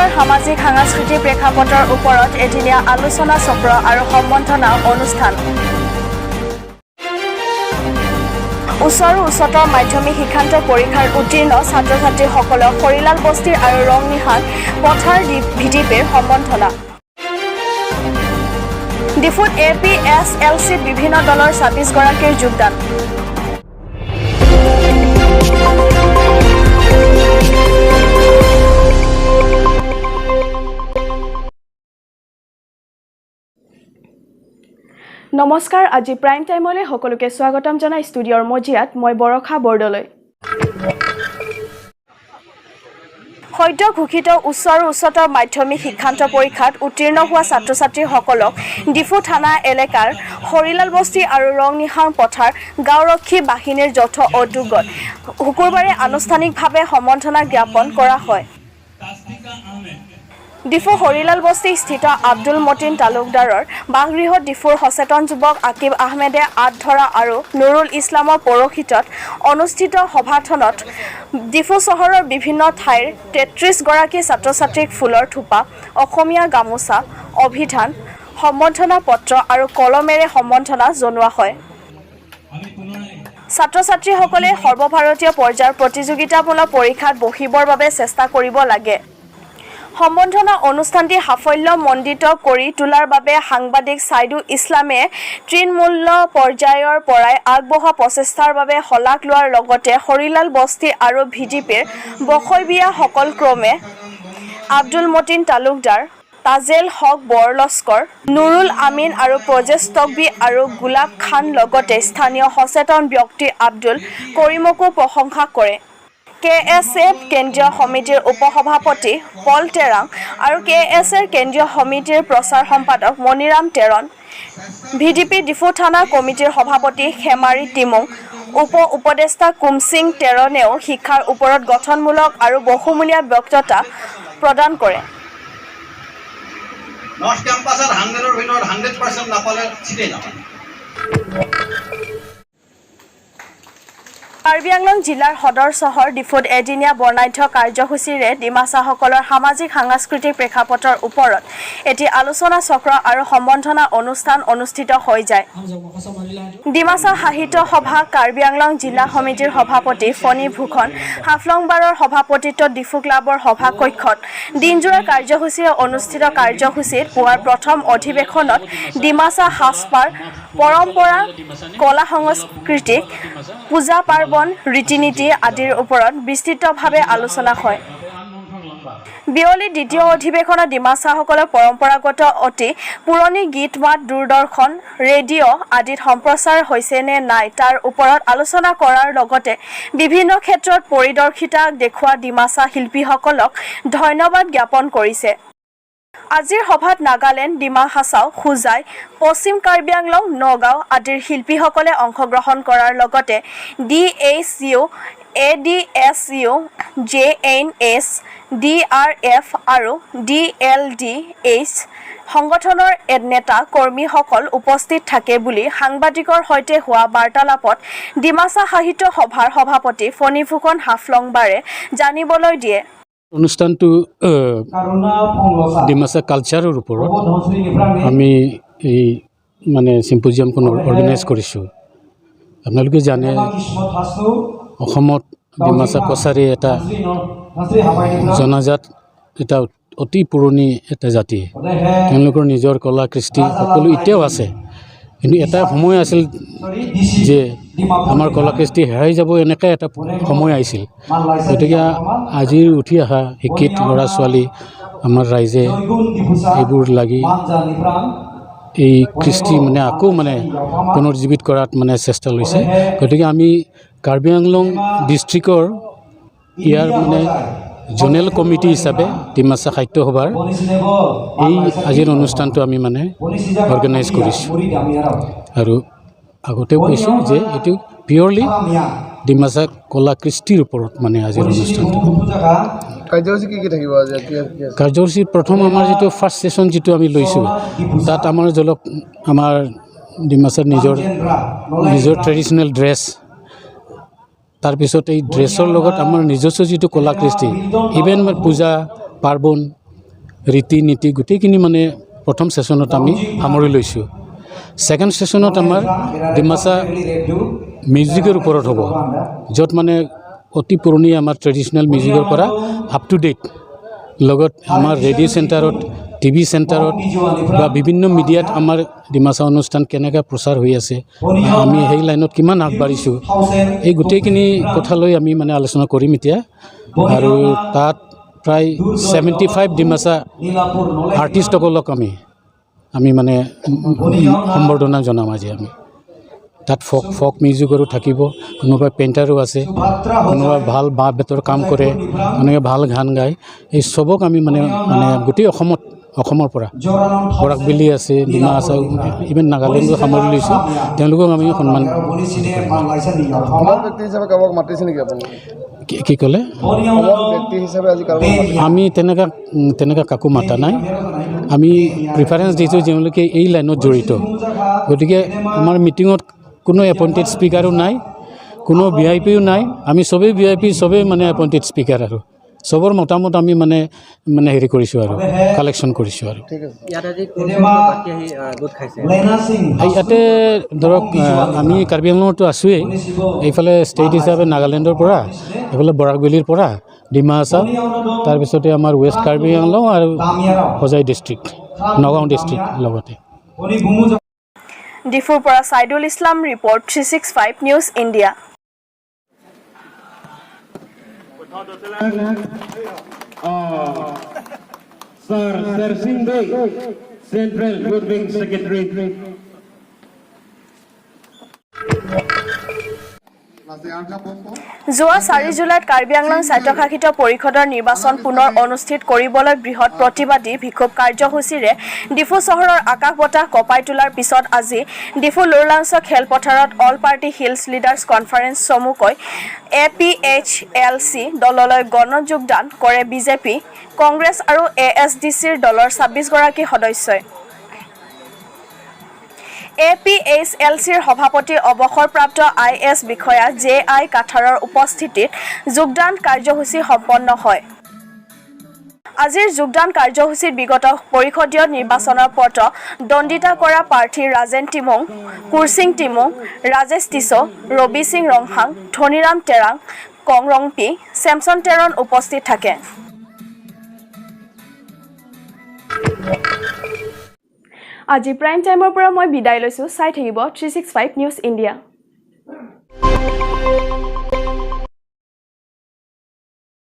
ডিমাচাসকলৰ সামাজিক সাংস্কৃতিক প্ৰেক্ষাপটৰ ওপৰত এদিনীয়া আলোচনা চক্ৰ আৰু সম্বৰ্ধনা অনুষ্ঠান। উচ্চ আৰু উচ্চতৰ মাধ্যমিক শিক্ষান্ত পৰীক্ষাৰ উত্তীৰ্ণ ছাত্ৰ ছাত্ৰীসকলক হৰিলাল বস্তি আৰু ৰংনিহান পথাৰ ভিডিপিৰ সম্বৰ্ধনা। ডিফুত এপিএছএলচিত বিভিন্ন দলৰ 26 গৰাকীৰ যোগদান। নমস্কাৰ, আজি প্ৰাইম টাইমলৈ সকলোকে স্বাগতম জনাই ষ্টুডিঅ'ৰ মজিয়াত মই বৰষা বৰদলৈ। সদ্য ঘোষিত উচ্চ আৰু উচ্চতৰ মাধ্যমিক শিক্ষান্ত পৰীক্ষাত উত্তীৰ্ণ হোৱা ছাত্ৰ ছাত্ৰীসকলক ডিফু থানা এলেকাৰ হৰিলাল বস্তি আৰু ৰংনিহাং পথাৰ গাঁওৰক্ষী বাহিনীৰ যৌথ উদ্যোগত শুকুৰবাৰে আনুষ্ঠানিকভাৱে সম্বৰ্ধনা জ্ঞাপন কৰা হয়। ডিফু হৰিলাল বস্তি স্থিত আব্দুল মতিন তালুকদাৰৰ বাসগৃহত ডিফুৰ সচেতন যুৱক আকিব আহমেদে আঁত ধৰা আৰু নুৰুল ইছলামৰ পৌৰোহিত্যত অনুষ্ঠিত সভাখনত ডিফু চহৰৰ বিভিন্ন ঠাইৰ 33 গৰাকী ছাত্ৰ ছাত্ৰীক ফুলৰ থোপা, অসমীয়া গামোচা, অভিধান, সম্বৰ্ধনা পত্ৰ আৰু কলমেৰে সম্বৰ্ধনা জনোৱা হয়। ছাত্ৰ ছাত্ৰীসকলে সৰ্বভাৰতীয় পৰ্যায়ৰ প্ৰতিযোগিতামূলক পৰীক্ষাত বহিবৰ বাবে চেষ্টা কৰিব লাগে। সম্বৰ্ধনা অনুষ্ঠানটি সাফল্যমণ্ডিত কৰি তোলাৰ বাবে সাংবাদিক ছাইদুল ইছলামে তৃণমূল পৰ্যায়ৰ পৰাই আগবঢ়োৱা প্ৰচেষ্টাৰ বাবে শলাগ লোৱাৰ লগতে হৰিলাল বস্তি আৰু ভিডিপিৰ বিষয়ববীয়াসকল ক্ৰমে আব্দুল মতিন তালুকদাৰ, তাজেল হক বৰলস্কৰ, নুৰুল আমিন আৰু প্ৰজেশ তকবি আৰু গোলাপ খান, লগতে স্থানীয় সচেতন ব্যক্তি আব্দুল কৰিমকো প্ৰশংসা কৰে। কে এছ এ কেন্দ্ৰীয় সমিতিৰ উপসভাপতি পল টেৰাং আৰু কে এছ এৰ কেন্দ্ৰীয় সমিতিৰ প্ৰচাৰ সম্পাদক মণিৰাম টেৰণ, ভিডিপি ডিফু থানা কমিটিৰ সভাপতি হেমাৰী টিমুং, উপ উপদেষ্টা কুমসিং টেৰণেও শিক্ষাৰ ওপৰত গঠনমূলক আৰু বহুমূলীয়া বক্তৃতা প্ৰদান কৰে। নৰ্থ কেম্পাছত 100ৰ ভিতৰত 100% নাপালে চিটেই নাপায়। কাৰ্বি আংলং জিলাৰ সদৰ চহৰ ডিফুত এদিনীয়া বৰ্ণাঢ্য কাৰ্যসূচীৰে ডিমাচাসকলৰ সামাজিক সাংস্কৃতিক প্ৰেক্ষাপটৰ ওপৰত এটি আলোচনা চক্ৰ আৰু সম্বৰ্ধনা অনুষ্ঠান অনুষ্ঠিত হৈ যায়। ডিমাচা সাহিত্য সভা কাৰ্বি আংলং জিলা সমিতিৰ সভাপতি ফণী ভূষণ হাফলংবাৰৰ সভাপতিত্বত ডিফু ক্লাবৰ সভাকক্ষত দিনজোৰা কাৰ্যসূচীৰে অনুষ্ঠিত কাৰ্যসূচীত পুৱাৰ প্ৰথম অধিৱেশনত ডিমাচা সাজপাৰ, পৰম্পৰা, কলা সংস্কৃতিক, পূজা পাৰ্বণ, ৰীতি নীতি আদিৰ ওপৰত বিস্তৃতভাৱে আলোচনা হয়। বিয়লি দ্বিতীয় অধিৱেশনত ডিমাচাসকলৰ পৰম্পৰাগত অতি পুৰণি গীত মাত দূৰদৰ্শন, ৰেডিঅ' আদিত সম্প্ৰচাৰ হৈছে নে নাই তাৰ ওপৰত আলোচনা কৰাৰ লগতে বিভিন্ন ক্ষেত্ৰত পাৰদৰ্শিতা দেখুওৱা ডিমাচা শিল্পীসকলক ধন্যবাদ জ্ঞাপন কৰিছে। আজিৰ সভাত নাগালেণ্ড, ডিমা হাছাও, হোজাই, পশ্চিম কাৰ্বি আংলং, নগাঁও আদিৰ শিল্পীসকলে অংশগ্ৰহণ কৰাৰ লগতে DHU, ADSU, JNS, DRF আৰু ডিএলডিএইচ সংগঠনৰ নেতা কৰ্মীসকল উপস্থিত থাকে বুলি সাংবাদিকৰ সৈতে হোৱা বাৰ্তালাপত ডিমাচা সাহিত্য সভাৰ সভাপতি ফণীভূষণ হাফলংবাৰে জানিবলৈ দিয়ে। অনুষ্ঠানটো ডিমাচা কালচাৰৰ ওপৰত আমি এই মানে চিম্পজিয়ামখন অৰ্গেনাইজ কৰিছোঁ। আপোনালোকে জানে, অসমত ডিমাচা কছাৰী এটা জনাজাত, এটা অতি পুৰণি এটা জাতি। তেওঁলোকৰ নিজৰ কলা কৃষ্টি সকলো এতিয়াও আছে। কিন্তু এটা সময় আছিল যে আমাৰ কলা কৃষ্টি হেৰাই যাব, এনেকৈ এটা সময় আহিছিল। গতিকে আজিৰ উঠি অহা শিক্ষিত ল'ৰা ছোৱালী, আমাৰ ৰাইজে এইবোৰ লাগি এই কৃষ্টি মানে আকৌ মানে পুনৰ্জীৱিত কৰাত মানে চেষ্টা লৈছে। গতিকে আমি কাৰ্বি আংলং ডিষ্ট্ৰিক্টৰ ইয়াৰ মানে জ'নেল কমিটি হিচাপে ডিমাচা সাহিত্য সভাৰ এই আজিৰ অনুষ্ঠানটো আমি মানে অৰ্গেনাইজ কৰিছোঁ। আৰু আগতেও কৈছোঁ যে এইটো পিয়'ৰলি ডিমাচা কলা কৃষ্টিৰ ওপৰত মানে আজিৰ অনুষ্ঠানটো। কাৰ্যসূচী কি কি থাকিব আজি? কি কি আছে? কাৰ্যসূচীত প্ৰথম আমাৰ যিটো ফাৰ্ষ্ট ছেশ্যন যিটো আমি লৈছোঁ, তাত আমাৰ ধৰক আমাৰ ডিমাচাৰ নিজৰ নিজৰ ট্ৰেডিশ্যনেল ড্ৰেছ, তাৰপিছত এই ড্ৰেছৰ লগত আমাৰ নিজস্ব যিটো কলা কৃষ্টি, ইভেন পূজা পাৰ্বণ ৰীতি নীতি গোটেইখিনি মানে প্ৰথম ছেশ্যনত আমি সামৰি লৈছোঁ। ছেকেণ্ড ছেশ্যনত আমাৰ ডিমাচা মিউজিকৰ ওপৰত হ'ব, য'ত মানে অতি পুৰণি আমাৰ ট্ৰেডিশ্যনেল মিউজিকৰ পৰা আপ টু ডেট, লগত আমাৰ ৰেডিঅ' চেণ্টাৰত, টিভি চেণ্টাৰত বা বিভিন্ন মিডিয়াত আমাৰ ডিমাচা অনুষ্ঠান কেনেকৈ প্ৰচাৰ হৈ আছে বা আমি সেই লাইনত কিমান আগবাঢ়িছোঁ, এই গোটেইখিনি কথা লৈ আমি মানে আলোচনা কৰিম এতিয়া। আৰু তাত প্ৰায় 75 ডিমাচা আৰ্টিষ্টসকলক আমি মানে সম্বৰ্ধনা জনাম আজি আমি। তাত ফক মিউজিকৰো থাকিব, কোনোবা পেইণ্টাৰো আছে, কোনোবা ভাল বাঁহ বেতৰ কাম কৰে, কোনোবাই ভাল গান গায়। এই চবক আমি মানে গোটেই অসমৰ পৰা, বৰাকবেলি আছে, ডিমা আছে, ইভেন নাগালেণ্ডো সামৰি লৈছোঁ, তেওঁলোকক আমি সন্মান। সমল ব্যক্তি হিচাপে কাৰোবাক মাতিছে নেকি আপুনি? কি ক'লে? সমল ব্যক্তি হিচাপে আজি কাৰোবাক মাতিছে? আমি তেনেকুৱা কাকো মাতা নাই। আমি প্ৰিফাৰেঞ্চ দিছোঁ তেওঁলোকে এই লাইনত জড়িত। গতিকে আমাৰ মিটিঙত কোনো এপইণ্টেড স্পীকাৰো নাই, কোনো ভিআইপিও নাই। আমি চবেই ভিআইপি, চবেই মানে এপইণ্টেড স্পীকাৰ আৰু চবৰ মতামত আমি মানে হেৰি কৰিছোঁ আৰু কালেকশ্যন কৰিছোঁ আৰু। ঠিক আছে। ইয়াত আজি কোন কোন বাকী আহি গোট খাইছে? এই ইয়াতে ধৰক আমি কাৰ্বি আংলঙতো আছোঁৱেই, এইফালে ষ্টেট হিচাপে নাগালেণ্ডৰ পৰা, এইফালে বৰাকভেলীৰ পৰা, ডিমা হাছাও, তাৰপিছতে আমাৰ ৱেষ্ট কাৰ্বি আংলং আৰু হোজাই ডিষ্ট্ৰিক্ট, নগাঁও ডিষ্ট্ৰিক্ট লগতে। ডিফুৰ পৰা Saidul Islam report, 365 news India. Sir Sir Singh Bey, Central Youth Wing Secretary. যোৱা 4 জুলাইত কাৰ্বি আংলং স্বায়ত্তশাসিত পৰিষদৰ নিৰ্বাচন পুনৰ অনুষ্ঠিত কৰিবলৈ বৃহৎ প্ৰতিবাদী বিক্ষোভ কাৰ্যসূচীৰে ডিফু চহৰৰ আকাশ বতাহ কঁপাই তোলাৰ পিছত আজি ডিফু লোৰলাংছ খেলপথাৰত all party hills leaders conference চমুকৈ এপিএইচএলচি দললৈ গণযোগদান কৰে বিজেপি, কংগ্ৰেছ আৰু এএছডিচিৰ দলৰ 26গৰাকী সদস্যই। এপিএইচএলচিৰ সভাপতি অৱসৰপ্ৰাপ্ত I S বিষয়া জে আই কাঠাৰৰ উপস্থিতিত যোগদান কাৰ্যসূচী সম্পন্ন হয়। আজিৰ যোগদান কাৰ্যসূচীত বিগত পৰিষদীয় নিৰ্বাচনৰ প্ৰতিদ্বন্দ্বিতা কৰা প্ৰাৰ্থী ৰাজেন টিমুং, কুৰচিং টিমুং, ৰাজেশ টিছ', ৰবি সিং ৰংহাং, ধনীৰাম তেৰাং, কং ৰংপি, চেমছন টেৰন উপস্থিত থাকে। আজি প্ৰাইম টাইমৰ পৰা মই বিদায় লৈছোঁ। চাই থাকিব 365 নিউজ ইণ্ডিয়া।